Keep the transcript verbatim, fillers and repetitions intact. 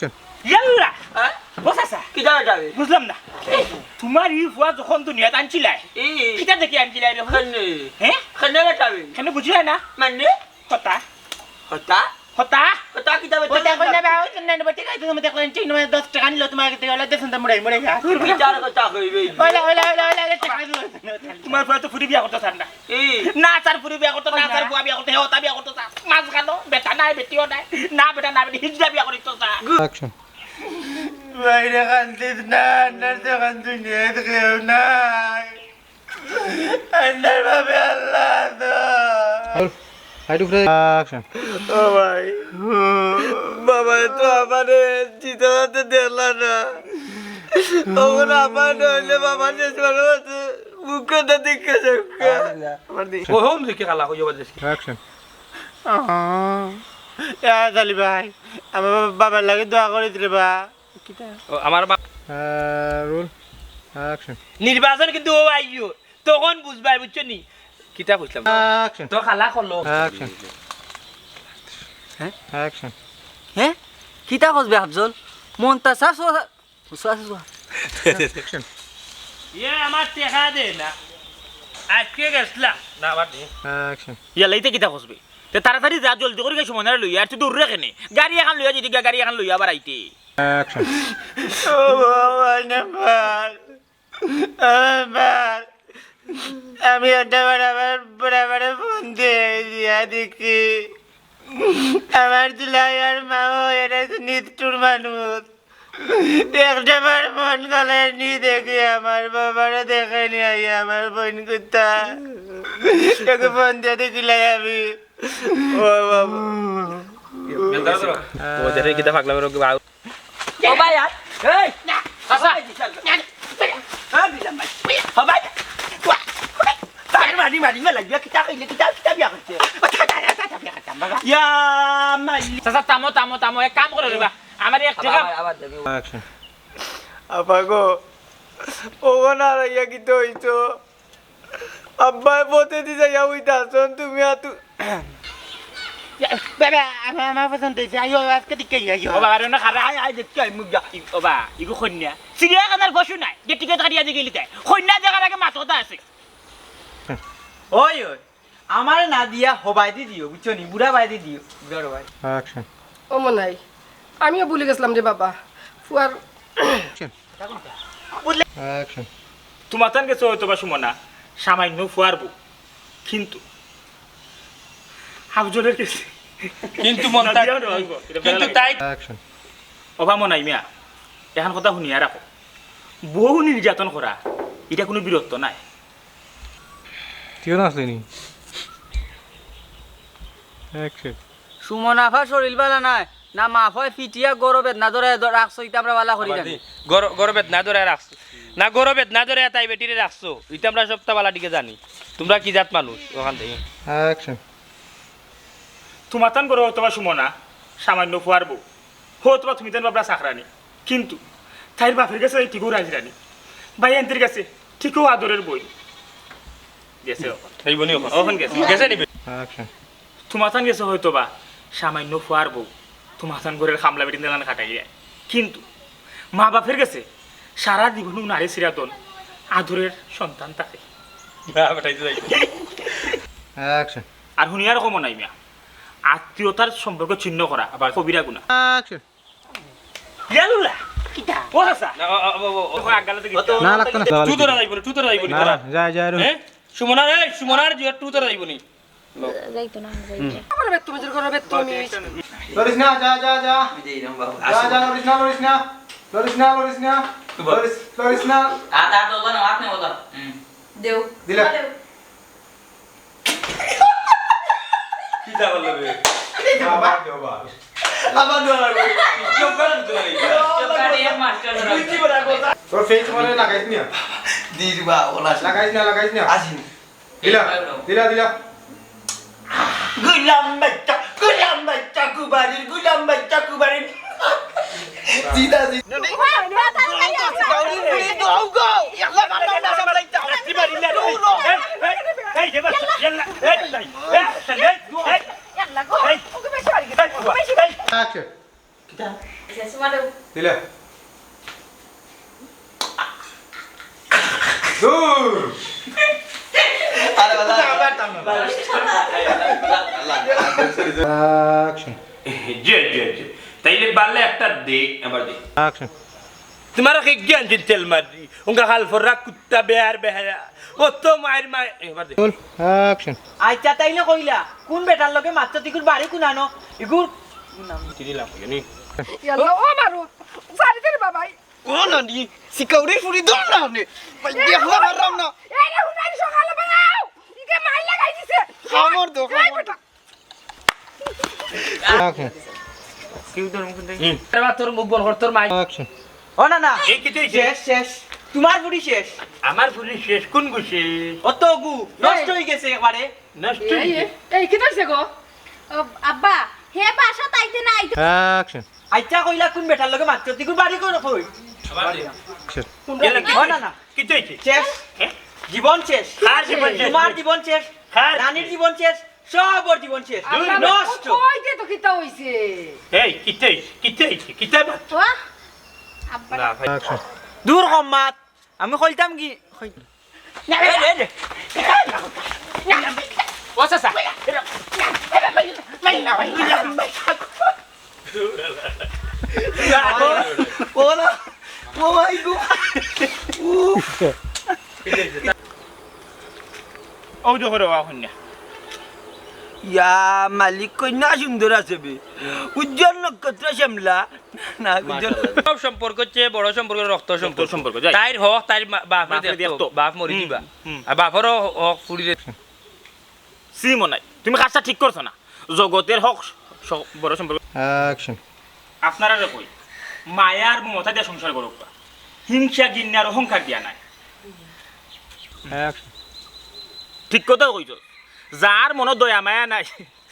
ইয়াল্লা! হ্যাঁ? ও চাচা, কিতা বেটা বে? বুঝলাম না। তোমার ই ফুয়া যখন দুনিয়াত আনছিলায়, ই। কিতা দেখি আনছিলায় রে? কেনে? হ্যাঁ? কেনে বেটা বে? কেনে বুঝিলায় না? মানে? কথা। কথা? কথা? কথা কিতা বেটা? কথা কই না বা, ওই তো নেন বেটি, কই তুমি দেখলেন, চিন মানে দশ টাকা নিল তোমার কাছে, ওলা দেন তো মুড়াই, মুড়াই খা। তোর বিচার কথা কইবে। OLA, OLA, OLA, OLA, OLA, টাকা দিল। তোমার ফুয়া তো ফুরি বিয়া করতো চার না। এই। না চার ফুরি বিয়া করতো, না চার ফুয়া বিয়া করতো, হে ওতা বিয়া করতো চার। মাঝখানো বেটা নাই, বেটিও নাই। না বেটা না বেটি, হিজড়া বিয়া করিতো চার। Action. বাইরে কান্দিস না, আন্নার তো কান্দিস না, কেউ নাই। আন্নার বাবে আল্লাহ তো। Roll. Action. ও ভাই, বাবা তো আমারে চিতাতে দিলা না। তখন আমার নইলে বাবা শেষ মানুষ আছে, মুখটা দেখে যাউক্কা। আমার দি- ও হোম দেখে কালা হইয়া বাজে। Action. আহ, ইয়া জালি ভাই, আমার বাবা-, বাবার লাগি দোয়া করিস রে বা। কিতা? ও, আমার বা- আহ, Roll. Action. নির্বাচন কিন্তু ও আইও, তখন বুঝবায়, বুঝছো নি? কিতা কইছিলাম? Action. তো খালা খলো। Action. হ্যাঁ? Action. হ্যাঁ? কিতা কইবে আফজল? মনটা সা-, সা-, সা-, সা-, সা-, Action. ইয়ে আমার টেকা দে না। আজকে গেছলাম। না, আবার দে। Action. ইয়াল্লা, ইতে কিতা কইবে? তে তাড়াতাড়ি যা, জলদি করি গেছি মনে লইয়া, আর তুই দৌড় রেখে নে। গাড়ি এখন লইয়া যদি গা-, গাড়ি এখন লইয়া আবার আইতে। Action. ও বাবা, না ভাই। আমার বাবা, আমি একটা বার আমার বাবারে ফোন দিয়া, দিয়া দেখি। আমার দুলাভাইর মাও এরা নিষ্ঠুর মানুষ। একটা বার ফোন করে নি দেখি, আমার বাবারে দেখে নি আই, আমার বোন কুত্তা। একে ফোন দিয়া দেখিলাই আমি। ও বাবা। ও দেখে কিতা পাগলা বেরো কি বাউ। ও ভাই, আর, এই, না, চাচা। এই, দিশা, না, না, এই, দিলাম ভাই। ও ভাই, ওয়া, ওয়া, তার মারি মারি মেলা গিয়া কিতা কইলে, কিতা, কিতা বিয়া করছে? ও, তা, তা, তা, তা বিয়া করতাম, বাবা। ইয়া, মাই। চাচা, থামো, থামো, থামো, এক কাম করো রে বা। আমার এক আবার, টাকা আবার, আবার দেবে। Action. আপা গো, ও না, ইয়া কিতা অইছো? আব্বায় পথে দি যাইয়া উইতা আছন, তুমি আতু- বাবা, আমার, আমার পছন্দ হইছে। আইও, আজকে দিকে আইও। ও বাবা, রে না, খারা। আয়, আয়, দেখতে আই, মুখ যা। ই-, ও বা, ইগু কইন্যা। চিড়িয়াখানার পশু নাই, যে টিকিট কাটিয়া দি গেলি তাই। কইন্যা দেখার আগে মাত কথা আছে। ওই, ওই, আমারে না দিয়া হবাই দি দিও, বুঝছো নি? বুড়া বাই দি দিও, বুড়া বাই। Action. ও মনাই, আমিও ভুলি গেছলাম রে বাবা। Führer Action. তুমাতান গেছে হয়তো বা সুমনা, সামান্য ফুয়ার বউ, কিন্তু আফজলের গেছে। কিন্তু মন না, তাই, দিয়া হলো, হইব। এটা কিন্তু বেলা তাই লাগে। Action. ও বা মনাই মিয়া, এখন কথা হুনিয়া রাখো, বউ নির্যাতন করা, ইটা কুনু বীরত্ব নায়। তুইও না আসলি নি? Action. সুমন আফার শরীর বালা নায়, না মা আফায় ফিটিয়া গরো বেদনা ধরে দ-, রাখছো, ইতা আমরা বালা করি আবার জানি। দি, গরো, গরো বেদনা ধরে রাখছো। না গরো বেদনা ধরে তাই বেটিরে রাখছো, ইতা আমরা সবটা বালা দিকে জানি। তুমরা কি জাত মানুষ ওখান থেকে? Action. তুমাতান গরো হয়তো বা সুমনা, সামান্য ফুয়ার বউ। হো, তুমা তুমি তেন বাবরা চাকরানি। কিন্তু তাইর বাপের গেছে এই ঠিকও রাজি রানি। ভাই আন্টির গেছে ঠিকও আদরের বই। গেছে অখন। এই বনি অখন। অখন গেছে। গেছে নি? Action. তুমাতান গেছে হয়তো বা সামান্য ফুয়ার বউ। তুমাতান ঘরের কামলা বেটি নালান খাটাইয়া। কিন্তু মা বাপের গেছে সারা জীবনও নারী সিরাদন আদরের সন্তান থাকে। না, বেটাই তো যাই। Action. আর হুনিয়ার কমও নাই মিয়া। আত্মীয়তার সম্পর্ক ছিন্ন করা আবার। কবিরা গুনাহ। Action. ইয়াল্লা! কিতা? ও চাচা! না, ও, ও, ও, ও, ও। দেখো, আগালে তো কিতা? না, লাগতো না। টু তোরা যাইবো নি, টু তোরা যাইবো নি, না, তোরা। না, যা, যা, রুম। হ্যাঁ? সুমনার, এই, সুমনার জিও টু তোরা যাইবো নি। যাইতো না, যাইতো। আমার বেদ তুমি জোর করো, বেদ তুমি। লড়িস না, যা, যা, যা। আমি যাই রে বাবা। যা, যা, লড়িস না, লড়িস না। লড়িস না, লড়িস না। তুই বল। লড়িস, লড়িস না। আ, তা তো বলো, আপনি বলো। হুম। দেও। দিলা। দেও। কিতা বললে বে? বাবা, বাবা। আবার দোয়া লাগবে। চোখ কান ধরে নেই। চোখ কান দিয়ে মাস্টার ধরে। তুই কি বলে কথা? তোর ফেস মানে লাগাইস না। দিস বা, ওলা আসে। লাগাইস না, লাগাইস না। আসি। দিলা, দিলা, দিলা। গুলাম বাইচ্চা, গুলাম বাইচ্চা কুবারির, গুলাম বাইচ্চা কুবারির। জিদা, জিদা। Action. কিতা? দিলে। দূর। আরে বাবা। Action. জি, জি, জি। তাইলে বাল্লে একটা দে, আবার দে। Action. তোমার কি জ্ঞান দিন তেল মারি? উঙ্গা হাল ফররা কুত্তা বেয়ার বেহায়া। ও তো মায়ের মায়ের, এবার দে। Roll. Action. আচ্ছা, তাইলে কইলা, কোন বেটার লগে মাত্র তুই বাড়ি কোনানো? ইগুর চিঠি লাম, জানি। ইয়াল্লা, ও মারো, জানি রে বাবাই। ও নানি, সিকাউরি ফুরি দম না নে। ভাই, দেখো, মারলাম না। এই রে, হুনাই সকালে বানাও। ইতে মাইর লাগাই দিছে। কামড় দো, এই কামড়। বেটা। Action. হুম। এবার তোর মুখ বন্ধ কর, তোর মাই। Action. ও না, না। এই কি তুই? শেষ, শেষ। তোমার ফুরি শেষ। আমার ফুরি শেষ? কোন গু শেষ? অত গু। নষ্ট হয়ে গেছে একবারে। নষ্ট এই, হয়ে এই, গেছে? এই, কি হইছে গো? ও, আব্বা, হে বাসা তাইতে না আইতে। Action. আচ্ছা, কইলা কোন বেটার লগে মাত্র? তুই কোন বাড়ি কোন কই? আবার দে। Action. কোন এলা বাড়ি? কি ও না, না। কি হইছে? শেষ। হ্যাঁ? জীবন শেষ। কার জীবন শেষ? তোমার জীবন শেষ। কার? রানীর জীবন শেষ। সবর জীবন শেষ। আব্বা, নষ্ট। কই দে তো কিতা হইছে? এই, কিতা হইছে? কিতা হইছে? কিতা বাত? ও? আব্বা। না, ভাই। Action. দূর কম মাত। আমি কইতাম কি? কই-, এই রে, এই রে। ও চাচা। ও না, ও মাই গো। উফ। ও দেখো রে, ওয়া কন্যা। ইয়া মালিক, কন্যা সুন্দর আছে বে। উজ্জ্বল নক্ষত্র শ্যামলা। না, উজ্জ্বল। সব সম্পর্ক হচ্ছে বড় সম্পর্ক, রক্ত সম্পর্ক। সম্পর্ক, যাই। তাইর হক, তাইর মা-, বাপরে বাপরে দেখতো, দেখতো। বাপ মরি হুম, দিবা। হুম। আর বাপরও হক ফুড়িরে। সিমো নাই, তুমি কাজটা ঠিক করছো না। জগতের হক স-, বড় সম্পর্ক। Action. আপনারা রে কই, মায়ার মমতা দিয়া সংসার করুক বা। হিংসা, ঘিন্নার অহংকার দিয়া নাই। Action. ঠিক কথা কইছো। যার মনো দয়া মায়া নাই,